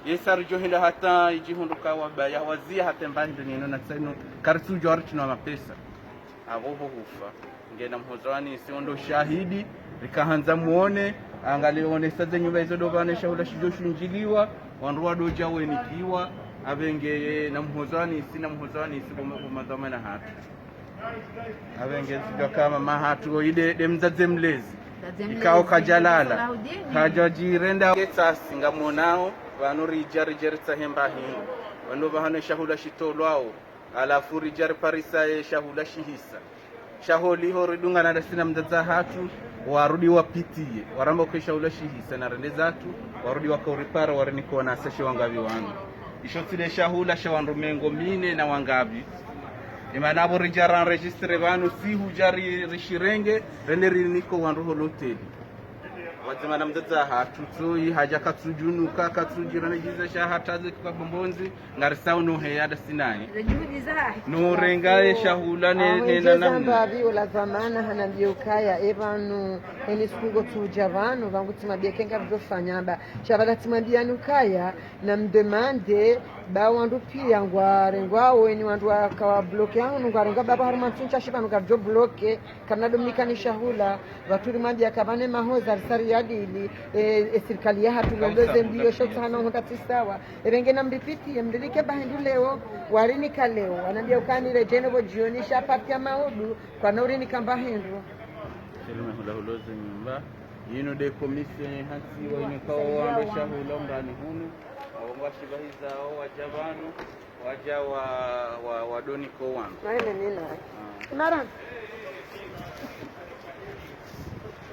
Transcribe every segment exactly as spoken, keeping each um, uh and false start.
Yesa ridjo henda hata idjihundru ka wabaya wazia hata mbahindru nino na tseno karitsudjo aritsina mapesa. Apvo pvo hufa. Nge Namhozo Anisi wo ndo shahidi, rikahandza mwone, angalie wonesa ze nyumba izo ndo pvanu shahula shidjo shundjiliwa, wandru wadodja wenikiwa, apvenge Namhozo Anisi, Namhozo Anisi, pvo ma-, pvo madhwamana hatru. Apvenge zidjwa kama mahatru, oyi nde, nde mdzadze mlezi. Mdzadze mlezi, ikao kadjalala, Salahuddin. Kadjadjirenda. Ketsasi ngamwonao, pvanu ridja, ridja ritsahe mbahindru. Pvanu pvahanu shahula shitolwao. Halafu ridja riparisa ye shahula shihisa. Sha holiho ridungana ndasi na mdzadze hatru, warudi wapitiye. Waramba uka ye shahula shihisa na rende zatru, warudi wakauripara, warinika wonasa she wangapvi wanu. Isho tsi nde shahula sha wandru mengo mine na wangapvi. Imana apvo ridja ra enregistré pvanu, si hudja ri-, rishirenge, rende rinike wandru ho loteli. Wadzima na mdzadze hatru, tsoyi hadja katsudjunuka, katsudjira na djiza sha hata ze kika bombonzi, ngarisao no heya ndasi naye. Ze juhudi zahe. No renga ye shahula ne, ne, na, na, na. Zambapvi ola dhwamana hanambia ukaya, e pvanu, eni siku ngotsudja pvanu, pvangu tsimwambia kenga pvudjo fanya mba. Sha pvala tsimwambia nukaya, na mdemande, ba wandru pia ngwarengwao, eni wandru waka wabloqué hanu, ngwarengwa bapvo harumwa ntsu ntsashi pvanu ngapvudjo bloqué, karina dominika ni shahula, pvatsu rimwambia kapvana mahoza risari yadili, e, e, sirikali yahatru ngondoze mbiyo, sho tsahana uhundra tsi sawa. Epvenge namripitiye, mrinike mbahindru leo, warinika leo, wanambia uka niredjee pvo djioni, sha parti ya maudu, kwana urinika mbahindru. Shelume hula huloze nyumba. Yinu nde commission hasiwa yinu ikao wandru shahula ungani hunu. Apvo ngwashipvahizao wadja pvanu, wadja wa, wa, wadonika wandru. Naye ni nina. Ah. Imara.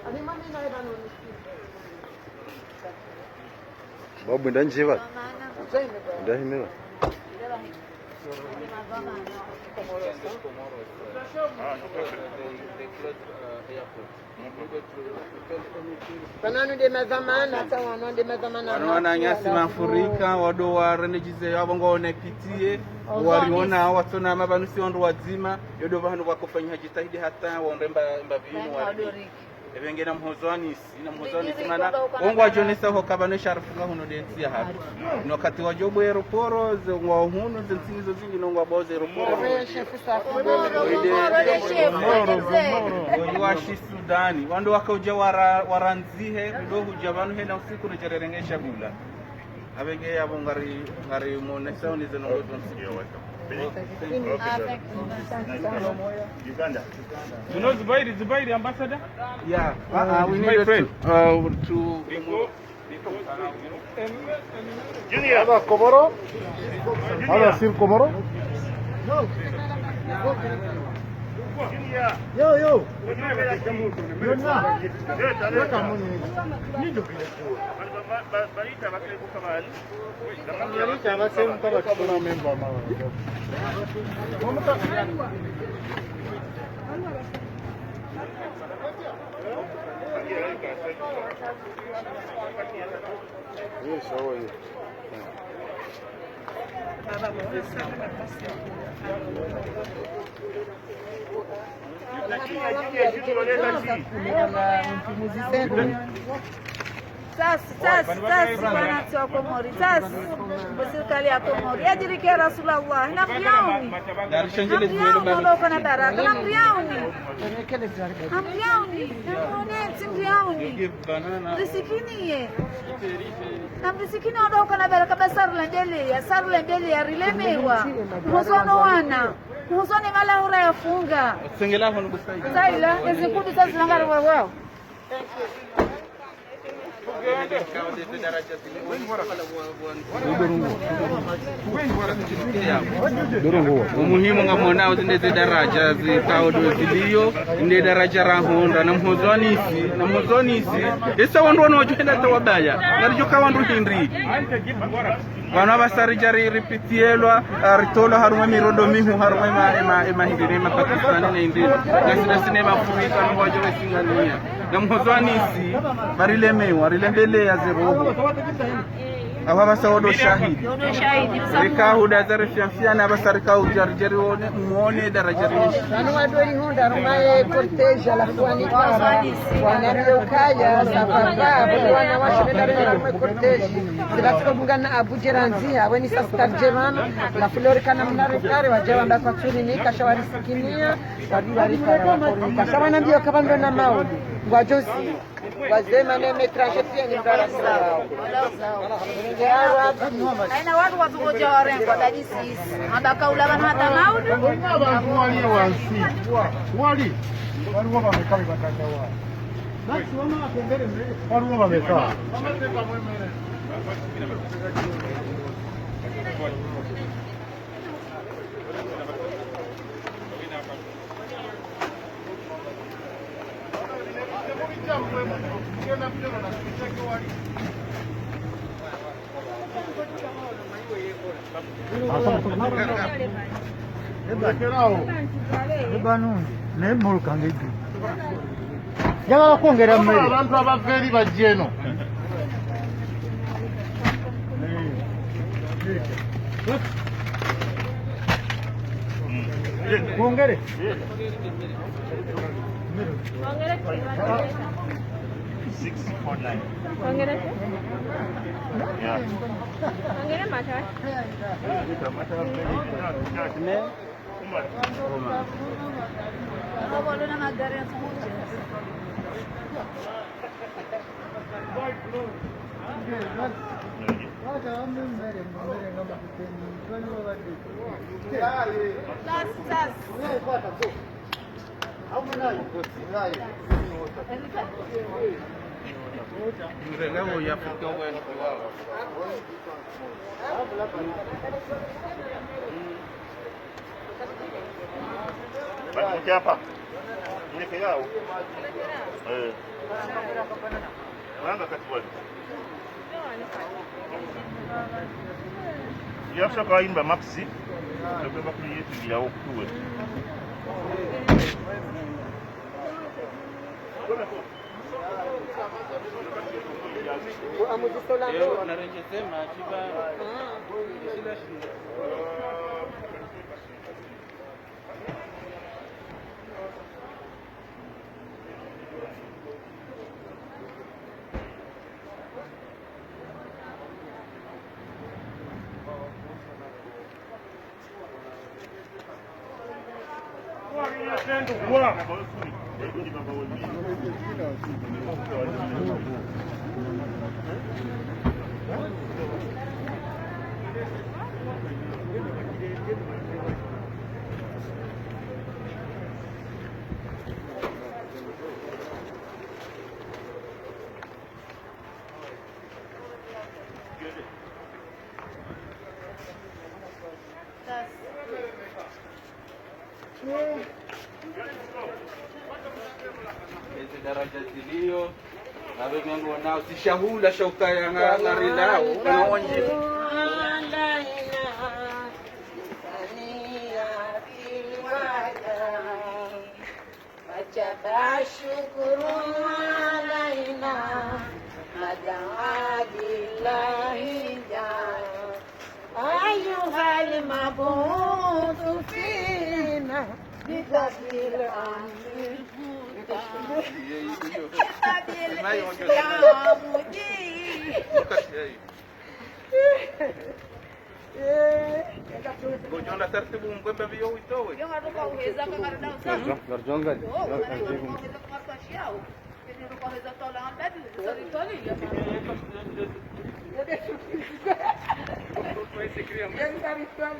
Ani mami naye pvanu. Babu, nda njiva? Nda himila. Pvanu nde madhwamana, hata wanu nde madhwamana. Wanu wananyasi mafurika, wado warende djize, apvo ngwaone pitiye, wariona, watsona mapvanu si wandru wadzima, yodo pvahanu wakofanya jitihadi hata, wonde mba, mba pvinu wari. Epvenge Namhozo Anisi, Namhozo Anisi mana, wo ngwadjonesa ho kapvana sharifu nga hunu nde ntsi yahatru. No wakati wadjo bwe aéroport, ze ngwao hunu, ze ntsi izo zindji no ngwabao ze aéroport. Komoro, Komoro, nde shefu. Oyi washi Sudani. Wandru wakaudja wara-, warandzihe, ndo hudja pvanu hena usiku no djarerenge shahula. Apvenge apvo ngari, ngari mwonesa unize no lozo msikiyo weka. Uganda. You know Zubairi, Zubairi ambassador? Yeah. Uh, uh, we need to, uh, to Junior. Hada Komoro? Hada sir Komoro? Yo, yo. Yo, na. Yo, taleta. Nido. Ba-, ba-, barita bakle buka bani. Barita bakle buka bani. Hiyo sawa hiyo. Tsasi, tsasi, tsasi, wanantsi wa Komori, tsasi. Bo sirikali ya Komori. Yadjirike Rasulullah. Namdriauni. Namdriauni, ndo kana baraka. Namdriauni. Namdriauni. Namdriauni. Risikiniye. Namrisikini ndo kana baraka ba sari lembeleya, sari lembeleya, rilemewa. Muhozo no wana. Muhozo ne malahura yafunga. Sengela hono busai. Saila, ezi nkudu tsasi nangari wawao. Umuhimu ngamwonao zinde ze daraja zikao ndo ziliyo, inde daraja rahundra, Namhozo Anisi, Namhozo Anisi. Esa wandru wanu wadjo henda hata wabaya, ngaridjo ka wandru hindri. Pvanu apvasa ridja ri-, ripitiyelwa, ah, ritolwa harumwa mirondo mihu, harumwa ema, ema, ema hindri, ema Pakistani na hindri. Ngasi ndasi ne Mafurika, no wadjo wesinganiya. Namhozo Anisi, barilemewa, rilembeleya ze roho. Apvasa wo ndo shahidi. Yo ndo shahidi. Rika huda za refianfiana, apvasa rika udja ridje rione, mwone daraja rishi. Pvanu wadweli honda, ruma ye cortège, halafu wanika, wana riyo kaya, za papa, bo wana washe nenda renda ruma ye cortège. Zila tsiko bungana Abu Jeranzi, hawe ni sa stade Jerana, la flori kana mna retard, wadja wamba kwatsuri nika, sha warisikinia, wadi warifara wakori nika. Sha wana mbiyo kapvandro na mauli, ngwadjozi. Wazee mana métrage pia ni mbara sawa. Nge haro abdi. Haina wandru watsukodja warengwa dadi sisi. Amba kaula pvanu hata maudu. Wali wansi. Wali. Wali wao wamekaa batata wao. Wali wao wamekaa. Eba, eba nundi, ne mulu kange juu. Yala kongera mmele. Abantu abaveri bajeno. Kongere. Six four nine. Kongere. Yeah. Kongere mata. Ne. Bati mutsi hapva. Muleke yawo. Eh. Wanga kati wali. Yafsa kwa imba Maxi. Ndio kwa kuyetu bila okuwe. Yo, narenjeze maji ba. Ezi daraja ziliyo, na wengi wangu wanao, si shahula, sha ukaya nga, nga rilao, kuna wonji. وجب الشكر علينا ما دعا لله جاء. أيها المبعوث فينا ببدر الأمر المختار. ببدر الإسلام دين. Ngodjonda taratibu ngwemba biyo witowe. Yo, ngaruka uheza kwa ngaruda usa. Ngarudjonga. Yo, ngaruka uheza kwa ngaruda usa. Yo, ngaruka uheza tola andadi, usa ritoli, yo. Yo, ngaruka ritoli.